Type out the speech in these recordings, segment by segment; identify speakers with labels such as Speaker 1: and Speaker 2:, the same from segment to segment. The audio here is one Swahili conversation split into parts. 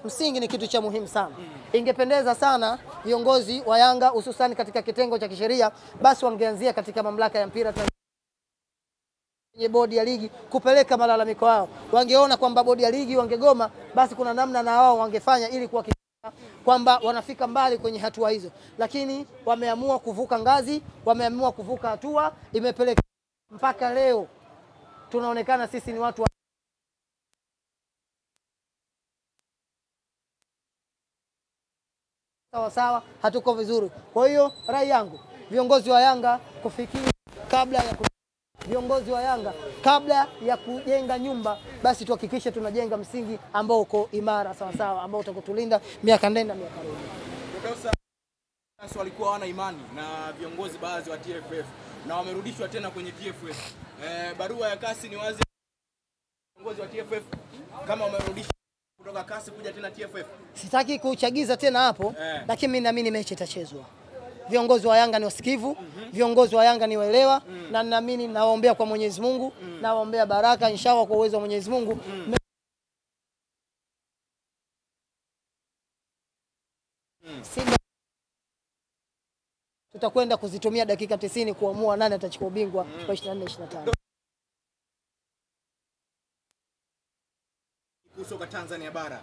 Speaker 1: Msingi ni kitu cha muhimu sana. Ingependeza sana viongozi wa Yanga hususan katika kitengo cha kisheria basi wangeanzia katika mamlaka ya mpira kwenye bodi ya ligi kupeleka malalamiko yao. Wangeona kwamba bodi ya ligi wangegoma, basi kuna namna na wao wangefanya ili kuhakikisha kwamba wanafika mbali kwenye hatua hizo. Lakini wameamua kuvuka ngazi, wameamua kuvuka hatua, imepeleka mpaka leo tunaonekana sisi ni watu sawa sawa, hatuko vizuri. Kwa hiyo rai yangu viongozi wa Yanga kufikiri kabla ya viongozi wa Yanga kabla ya kujenga nyumba, basi tuhakikishe tunajenga msingi ambao uko imara sawa sawa, ambao utakutulinda miaka nenda miaka rudi.
Speaker 2: Sasa walikuwa hawana imani na viongozi baadhi wa TFF na wamerudishwa tena kwenye TFF. Barua ya kasi ni wazi, viongozi wa TFF kama wamerudishwa kutoka kasi kuja tena TFF.
Speaker 1: Sitaki kuchagiza tena hapo, lakini mimi naamini mechi itachezwa. Viongozi wa Yanga ni wasikivu, viongozi wa Yanga ni waelewa, na naamini nawaombea kwa Mwenyezi Mungu, nawaombea baraka inshallah kwa uwezo wa Mwenyezi Mungu. Simba tutakwenda kuzitumia dakika 90 kuamua nani atachukua ubingwa wa 24-25.
Speaker 2: Kusoka Tanzania bara.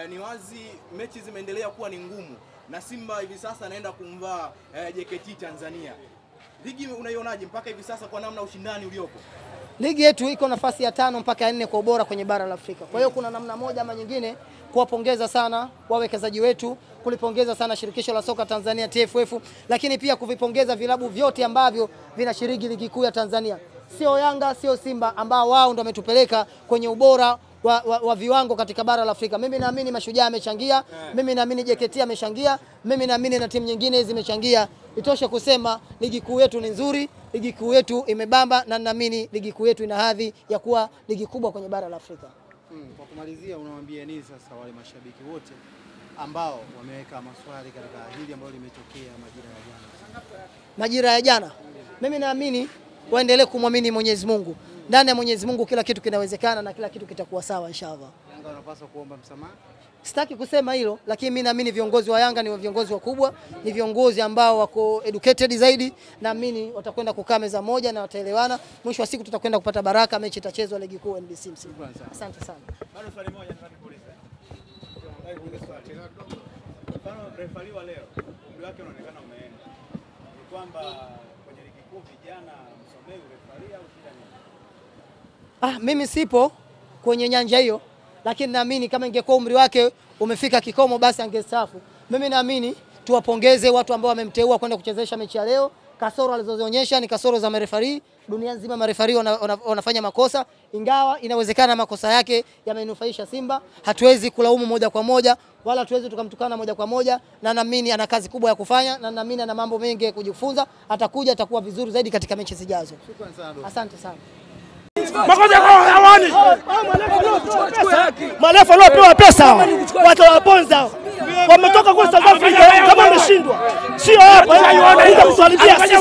Speaker 2: Ni wazi mechi zimeendelea kuwa ni ngumu na Simba hivi sasa anaenda kumvaa JKT Tanzania. Ligi unaionaje mpaka hivi sasa kwa namna ushindani uliopo?
Speaker 1: Ligi yetu iko nafasi ya 5 mpaka ya 4 kwa ubora kwenye bara la Afrika. Kwa hiyo kuna namna moja ama nyingine kuwapongeza sana wawekezaji wetu, kulipongeza sana shirikisho la soka Tanzania TFF, lakini pia kuvipongeza vilabu vyote ambavyo vinashiriki ligi kuu ya Tanzania. Sio Yanga, sio Simba ambao wao ndio wametupeleka kwenye ubora wa viwango katika bara la Afrika. Mimi naamini Mashujaa amechangia, mimi naamini JKT amechangia, mimi naamini na timu nyingine zimechangia. Itoshe kusema ligi kuu yetu ni nzuri, ligi kuu yetu imebamba, na naamini ligi kuu yetu ina hadhi ya kuwa ligi kubwa kwenye bara la Afrika.
Speaker 3: Kwa kumalizia, unawaambia nini sasa wale mashabiki wote ambao wameweka maswali katika hili ambalo limetokea majira ya jana?
Speaker 1: Majira ya jana, mimi naamini waendelee kumwamini Mwenyezi Mungu. Ndani ya Mwenyezi Mungu kila kitu kinawezekana na kila kitu kitakuwa sawa inshallah.
Speaker 3: Yanga wanapaswa kuomba msamaha?
Speaker 1: Sitaki kusema hilo, lakini mimi naamini viongozi wa Yanga ni viongozi wakubwa, ni viongozi ambao wako educated zaidi, naamini watakwenda kukaa meza moja na wataelewana. Mwisho wa siku tutakwenda kupata baraka, mechi itachezwa ligi kuu NBC msimu. Asante sana.
Speaker 4: Bado swali moja nataka nikuulize. Mfano refari wa leo, umri wake unaonekana umeenda. Ni kwamba kwenye ligi kuu vijana msomei refari au shida nini?
Speaker 1: Mimi sipo kwenye nyanja hiyo, lakini naamini kama ingekuwa umri wake umefika kikomo basi angestaafu. Mimi naamini tuwapongeze watu ambao wamemteua kwenda kuchezesha mechi ya leo. Kasoro alizozionyesha ni kasoro za marefari. Dunia nzima marefari wanafanya makosa, ingawa inawezekana makosa yake yamenufaisha Simba. Hatuwezi kulaumu moja kwa moja wala hatuwezi tukamtukana moja kwa moja, na naamini ana kazi kubwa ya kufanya na naamini ana mambo mengi ya kujifunza. Atakuja atakuwa vizuri zaidi katika mechi zijazo.
Speaker 3: Shukrani sana.
Speaker 1: Asante sana.
Speaker 5: Makosa kwa hawani. Marefa waliopewa pesa watawaponza. Wametoka kwa South Africa kama wameshindwa. Sio hapa wanakuja kutuharibia sisi.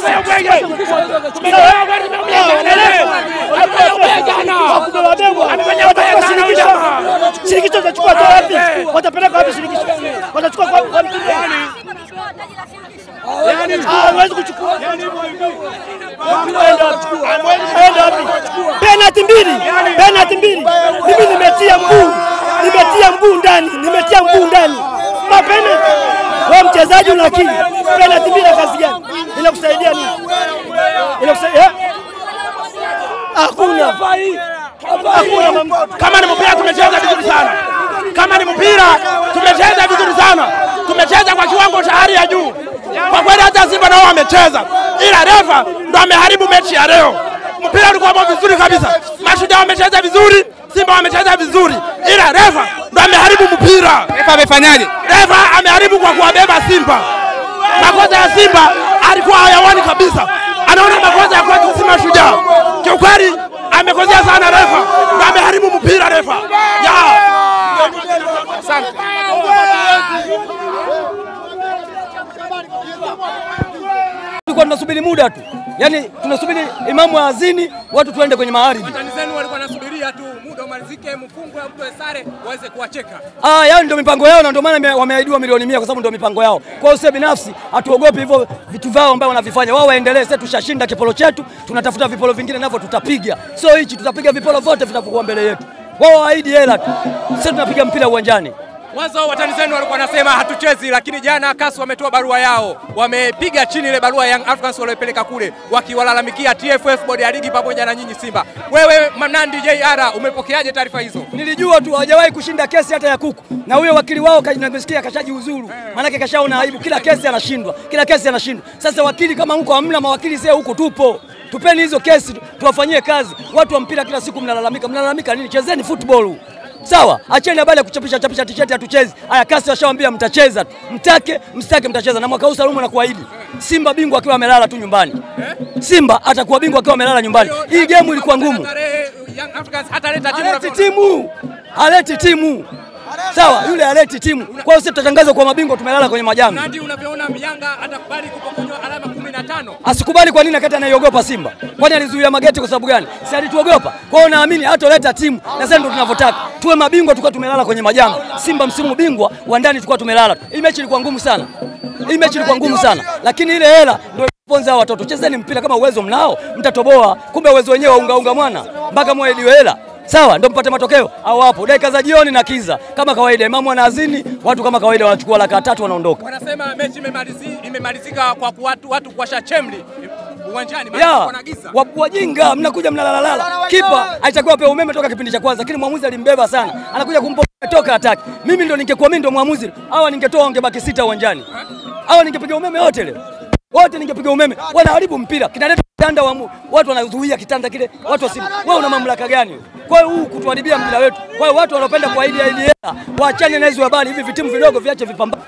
Speaker 5: Shirikisho watachukua wapi? Watapeleka wapi shirikisho? Watachukua kwa mtu gani? Hawezi kuchukua. Penalty mbili. Penalty mbili. Mimi nimetia mguu. Nimetia mguu ndani. Nimetia mguu ndani. Penalty. Wewe mchezaji una akili. Penalty mbili kazi gani? Inakusaidia nini? Inakusaidia? Hakuna. Hakuna. Kama ni mpira tumecheza vizuri sana. Kama ni mpira tumecheza vizuri sana. Tumecheza kwa kiwango cha hali ya juu. Kwa kweli hata Simba nao wamecheza. Ila refa ndo ameharibu mechi ya leo. Mpira ulikuwa vizuri kabisa. Mashujaa wamecheza vizuri, Simba wamecheza vizuri. Ila refa ndo ameharibu mpira.
Speaker 2: Refa amefanyaje?
Speaker 5: Refa ameharibu kwa kuwabeba Simba. Makosa ya Simba alikuwa hayawani kabisa. Anaona makosa ya kwetu si Mashujaa. Kiukweli amekosea sana refa. Ndo ameharibu mpira refa. Ya. Asante.
Speaker 6: Tulikuwa tunasubiri muda tu. Yaani tunasubiri imamu azini watu tuende kwenye magharibi.
Speaker 2: Watani zenu walikuwa wanasubiria tu muda umalizike.
Speaker 7: mfungwe au mtoe sare waweze kuwacheka.
Speaker 6: Yao ndio mipango yao na ndio maana wameahidiwa milioni 100 kwa sababu ndio mipango yao. Kwa hiyo sisi binafsi hatuogopi hivyo vitu vao ambao wanavifanya. Wao waendelee, sisi tushashinda kipolo chetu, tunatafuta vipolo vingine navyo tutapiga. Sio hichi, tutapiga vipolo vyote vitakokuwa mbele yetu. Wao waahidi hela tu. Sisi tunapiga mpira uwanjani.
Speaker 7: Mwanzo watani zenu walikuwa wanasema hatuchezi, lakini jana CAS wametoa barua yao. Wamepiga chini ile barua Young Africans waliyopeleka kule wakiwalalamikia TFF, bodi ya ligi pamoja na nyinyi Simba. Wewe Mnandi JR, umepokeaje taarifa hizo?
Speaker 6: Nilijua tu hawajawahi kushinda kesi hata ya kuku. Na huyo wakili wao nimesikia kashajiuzuru. Maana yake kashaona aibu, kila kesi anashindwa. Kila kesi anashindwa. Sasa wakili kama huko hamna mawakili, sasa huko tupo. Tupeni hizo kesi tuwafanyie kazi. Watu wa mpira kila siku mnalalamika. Mnalalamika nini? Chezeni football. Sawa, acheni habari ya kuchapisha chapisha t-shirt hatuchezi. Haya CAS washawaambia mtacheza tu. Mtake, msitake mtacheza. Na mwaka huu Salumu anakuahidi Simba bingwa akiwa amelala tu nyumbani. Simba atakuwa bingwa akiwa amelala nyumbani. Hii game ilikuwa ngumu. Aleti timu. Aleti timu. Sawa, yule aleti timu. Kwa hiyo sisi tutatangaza kwa mabingwa tumelala kwenye majambi.
Speaker 7: Nandi, unavyoona Yanga atakubali kupokonywa alama 15?
Speaker 6: Asikubali kwa nini wakati anaiogopa Simba? Kwani alizuia mageti kwa sababu gani? Si alituogopa. Kwa hiyo naamini hatoleta timu na sasa ndio tunavyotaka. Tuwe mabingwa tukawa tumelala kwenye majambi. Simba msimu bingwa wa ndani tulikuwa tumelala. Hii mechi ilikuwa ngumu sana. Hii mechi ilikuwa ngumu sana. Lakini ile hela ndio iponza watoto. Chezeni mpira kama uwezo mnao, mtatoboa. Kumbe uwezo wenyewe unga mwana mpaka muahidiwe hela. Sawa, ndio mpate matokeo au hapo. Dakika za jioni na kiza. Kama kawaida imamu anaazini, watu kama kawaida wanachukua 300 wanaondoka.
Speaker 7: Wanasema mechi imemalizika kwa watu kuwasha chemli uwanjani maana kuna giza.
Speaker 6: Wajinga mnakuja mnalalalala. Kipa alitakiwa apewe umeme toka kipindi cha kwanza, lakini mwamuzi alimbeba sana. Anakuja kumpa toka ataki. Mimi ndio ningekuwa mimi ndio mwamuzi. Hawa ningetoa wangebaki 6 uwanjani. Hawa ningepiga umeme wote leo. Wote ningepiga umeme. Wanaharibu mpira. Kinaleta kitanda watu wanazuia kitanda kile. Watu wasi. Wewe una mamlaka gani? Kwa hiyo huu kutuharibia mpira wetu. Kwa hiyo watu wanaopenda kuahidi hela, waachane na hizo habari. Hivi vitimu vidogo viache vipambane.